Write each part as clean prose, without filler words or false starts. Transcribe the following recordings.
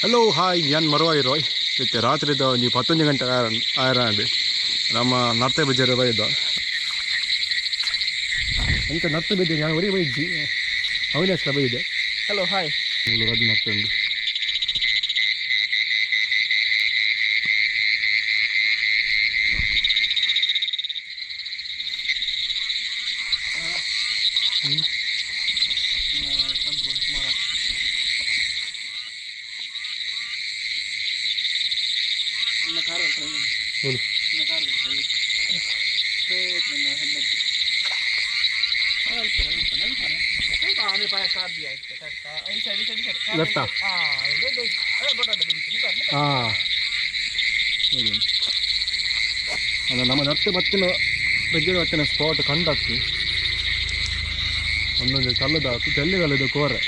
Hello hi, ಯಾನ್ ಮರುವಾಯಿ ರೋಯ್. ಇತ್ತೆ ರಾತ್ರಿದ ಒಂಜಿ 11 ಗಂಟೆ ಆಯರಾಂಡ್. ನಮ್ಮ ನರ್ತೆ ಬಜ್ಜೆರೆ ಬೈದ ಅಂಚ ನರ್ತೆ ಬಜ್ಜೆ ಯಾನ್ ಒರಿ ಬೈಜಿ ಅವಿನಾಶ್ಲ ಬೈದೆ. Hello hi. ಮೂಲು ರಡ್ಡ್ ನರ್ತೆ ಉಂಡು. ಮೂಲು. ಲೆಫ್ಟಾ? ಹಾಂ, ಅಲ್ಲ, ನಮ್ಮ ನರ್ತೆ ಬತ್ತಿನ ಬೆಜ್ಜೆ ಬತ್ತಿನ ಸ್ಪಾಟ್ ಕಂಡತ್ತು. ಒಂದೊಂದು ಕಲ್ಲದ ಜಲ್ಲಿ ಕಲ್ಲದ ಕೋರೆ.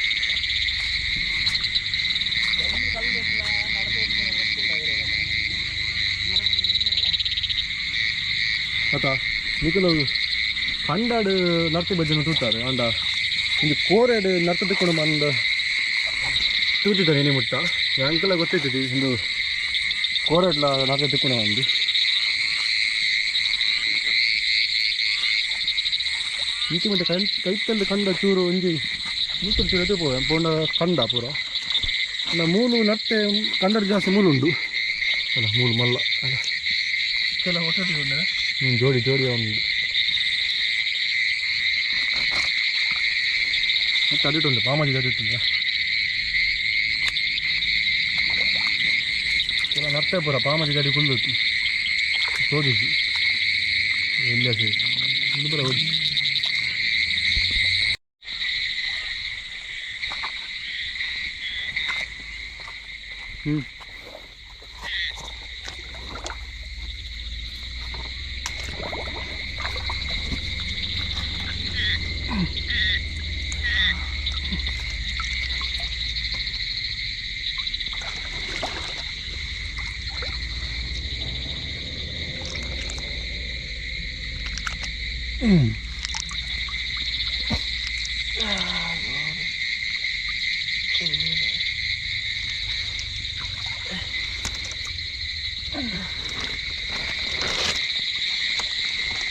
ಅತ್ತ ನಿಕುಲು ಕಂಡಾಡು ನರ್ತೆ ಬಜ್ಜನ ತೂತಾರೆ ಅಂಡ ಇಂದು ಕೋರೆಡ್ ನರ್ತೆ ತಿಕ್ಕೊಂಡು ಬಂದ ತೂತಿದ್ದಾರೆ ಏನೇ ಮುಟ್ಟ ಅಂಕೆಲ್ಲ ಗೊತ್ತೈತದೆ. ಇಂದು ಕೋರೆಡ್ಲ ನರ್ತೆ ತಿಕ್ಕೊಂಡು ಬಂದು ಇಂಚಿ ಮುಟ್ಟ ಕೈ ಕೈತಲ್ಲಿ ಕಂಡ ಚೂರು ಒಂಜಿ ಮುತ್ತುರು ಚೂರು ಎದುರು ಪೋವೆ ಪೋಂಡ ಕಂಡ ಪೂರ. ಅಲ್ಲ, ಮೂಲು ನರ್ತೆ ಕಂಡಡ್ ಜಾಸ್ತಿ ಮೂಲು ಉಂಡು ಅಲ್ಲ, ಮೂಲು ಮಲ್ಲ ಅಲ್ಲ. ಕೆಲವು ಒಟ್ಟೊಟ್ಟಿಗೆ ಉಂಟು. ಹ್ಞೂ, ಜೋಡಿ ಜೋಡಿ ಒಂದು ಮತ್ತೆ ಅಡಿಟ್ ಉಂಟು, ಪಾಮಾಜಿ ಅಡಿಟ್ ಉಂಟು. ಕೆಲ ನರ್ತೆ ಪೂರ ಪಾಮಾಜಿ ಗಾಡಿ ಕುಲ್ದು ತೋಜಿಸಿ ಎಲ್ಲ ಸೇರಿ ಇಂದು ಪೂರ ಹೋಗಿ. ಹ್ಞೂ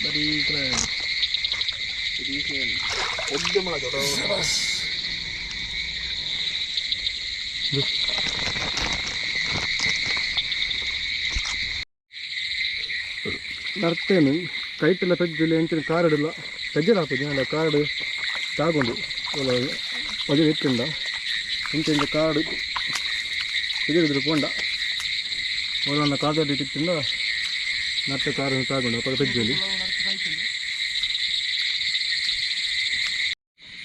ಬರೀ ಒಡ್ಡೆ ಮಳ. ನರ್ತೇನು ಕೈಟೆಲ್ಲ ಪೆಜ್ಜುಲಿ ಎಂಚಿನ ಕಾರಡಿಲ್ಲ, ಪೆಜ್ಜೆಲ್ಲ ಹಾಕುದು ಅಲ್ಲ, ಕಾಡು ತಾಗೊಂಡು ಪಜೆ ಇತ್ತಿಂದ ಇಂಚ ಇಂಚ ಕಾಡು ಪೆಜ್ಜೆಡಿದ್ರು ಪೋಂಡ ಮೊದಲನ್ನ ಕಾದಡಿ ಇಟ್ಟಿಂದ ನರ್ತೆ ಕಾರನ್ನು ತಾಗೊಂಡು ಅಪ್ಪ ಪೆಜ್ಜಲಿ.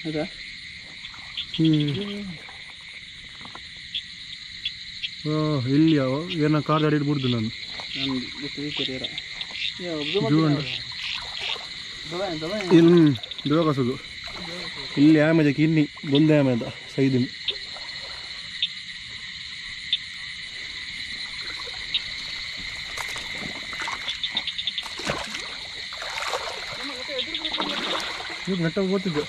ಹೌದಾ? ಹ್ಞೂ, ಇಲ್ಲಿ ಏನೋ ಕಾರ್ ಹಿಡ್ಬಿಡ್ದು ನಾನು. ನಾನು ಗೊತ್ತಿದೆ. ಜೂಂಡು ಇಲ್ಲಿ ದೇವಕಸದು ಇಲ್ಲಿ ಆಮೇಲೆ ಕಿನ್ನಿ ಬೊಂದೆ ಆಮೇದ ಸೈದಿನ. ಇದು ನೆಟ್ಟ ಗೊತ್ತಿದ್ದೆ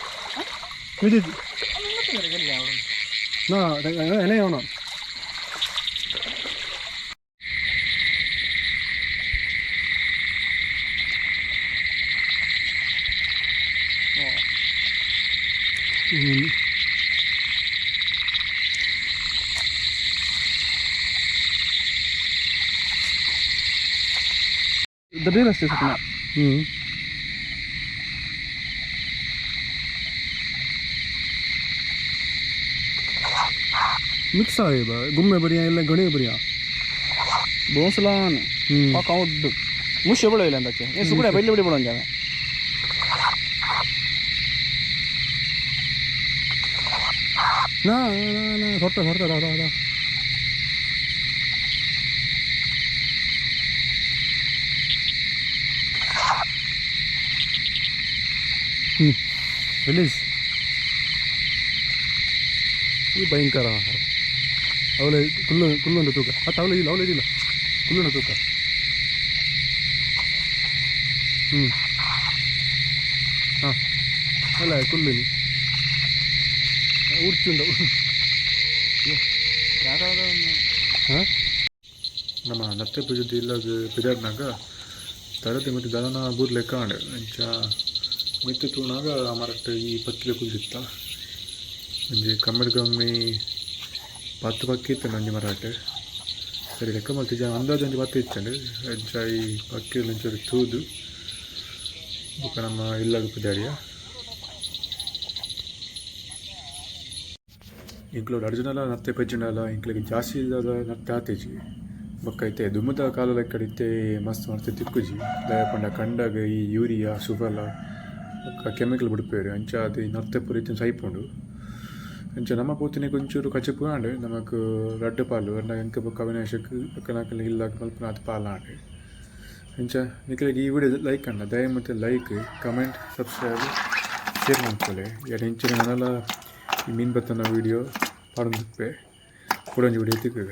ಬಿದ್ದಿದ್ದು ನಾ ಎನೆ ಅವನು. ಹ್ಞೂ ದಬ್ಬೆ ಸುತ್ತನ. ಹ್ಞೂ ಮಿಕ್ಸ್ ಆಗಿದೆ, ಗುಮ್ಮೆ ಬರಿಯಾ ಇಲ್ಲ ಗಣಿ ಬರಿಯಾ. ಬೋನ್ಸಲಾನ್. ಹ್ಞೂ. ಪಾಕ ಒಡ್ಡು ಮುಷ್ಯ ಬೀಳೋ ಇಲ್ಲ ಅಂದಕ್ಕೆ ಏನು ಸುಗುಡೆ ಬೈಲಿ ಬಿಡಿ ಬಿಡೋ ಜಾಗ. ನಾ ನಾ ನಾ ಹೊರ್ತ ಹೊರ್ತ ದಾ ದಾ ದಾ. ಹ್ಞೂ, ರಿಲೀಸ್. ಈ ಭಯಂಕರ ಆಹಾರ ಅವಳ ಕುಲ್ಲು ಕುಲ್ಲುಂಡು ತೂಕ ಅತ್ತ ಅವಳು ಇಲ್ಲ, ಅವಳು ಇಲ್ಲ, ಕುಲ್ಲುಂಡು ತೂಕ. ಹ್ಞೂ ಹಾಂ ಅಲ್ಲ, ಕುಲ್ಲುನಿ ಉರ್ಚುಂಡು. ಹಾಂ, ನಮ್ಮ ನತ್ತೆ ಪೂಜೆದ ಇಲ್ಲಗ್ ಪಿದಡ್ನಾಗ ತಡತೆ ಮಿತ್ತ್ ದಾದನ ಬೂರ್ಲೆಕ್ಕ ಆಂಡ್. ಅಂಚ ಮಿತ್ತ್ ತೂನಾಗ ಮರಟ್ ಈ ಪಕ್ಕಿಲು ಕುಲ್ದಿತ್ತ. ಒಂಜಿ ಕಮ್ಮಿಡ್ ಕಮ್ಮಿ 10 ಪಕ್ಕಿ ಇತ್ತುಂಡು ಒಂಜಿ ಮರಟ್. ಸರಿ ಲೆಕ್ಕ ಮಲ್ತಿಜ, ಅಂದಾಜು ಒಂಜಿ 10 ಇತ್ತುಂಡು. ಅಂಚ ಈ ಪಕ್ಕಿಲು ಒಂಚೂರು ತೂದು ಬೊಕ ನಮ್ಮ ಇಲ್ಲಗ್ ಪಿದಾಡಿಯ. ಎಂಕ್ಲು ಅರ್ಜುನಲ ನತ್ತೆ ಪೆಜ್ಜಿಂಡಲ ಎಂಕ್ಲೆಗ್ ಜಾಸ್ತಿ ದಾದ ನತ್ತೆ ಆತಿಜಿ. ಬೊಕ್ಕ ಇತ್ತೆ ದುಂಬುದ ಕಾಲ ಲೆಕ್ಕಡ್ ಇತ್ತೆ ಮಸ್ತ್ ಮಸ್ತ್ ತಿಕ್ಕುಜಿ. ದಾಯೆ ಪಂಡ ಕಂಡಗ್ ಈ ಯೂರಿಯಾ ಸುಫಲ ಬೊಕ್ಕ ಕೆಮಿಕಲ್ ಬುಡ್ಪೆರ್. ಅಂಚಾದ್ ಈ ನತ್ತೆ ಪೂರ ಇತ್ತಿನ ಸೈಪುಂಡು. ಅಂಚ ನಮ ಪೋತಿನೆಗ್ ಒಂಚೂರು ಕಚಿಪು ಆಂಡ್. ನಮಕ್ ರಡ್ಡ್ ಪಾಲು ಪಂಡ ಎಂಕ್ ಬೊಕ್ಕ ಅವಿನಾಶಗ್ ಅಕಲ್ನಕಲ್ನ ಇಲ್ಲಗ್ ಮಲ್ಪುನಾತ್ ಪಾಲ್ ಆಂಡ್. ಅಂಚ ನಿಕ್ಲೆಗ್ ಈ ವಿಡಿಯೋ ಲೈಕ್ ಆಂಡ ದಯಮಲ್ತ್ ಲೈಕ್, ಕಮೆಂಟ್, ಸಬ್ಸ್ಕ್ರೈಬ್, ಶೇರ್ ಮಲ್ಪುಲೆ. ಯಾನ್ ಇಂಚಿನ ನನಲ ಈ ಮೀನ್ ಪತ್ತುನ ವಿಡಿಯೋ ಪಾಡೊಂದಿಪ್ಪೆ. ಕುಡೊಂಜಿ ವಿಡಿಯೋ ತಿಕ್ಕುಗ.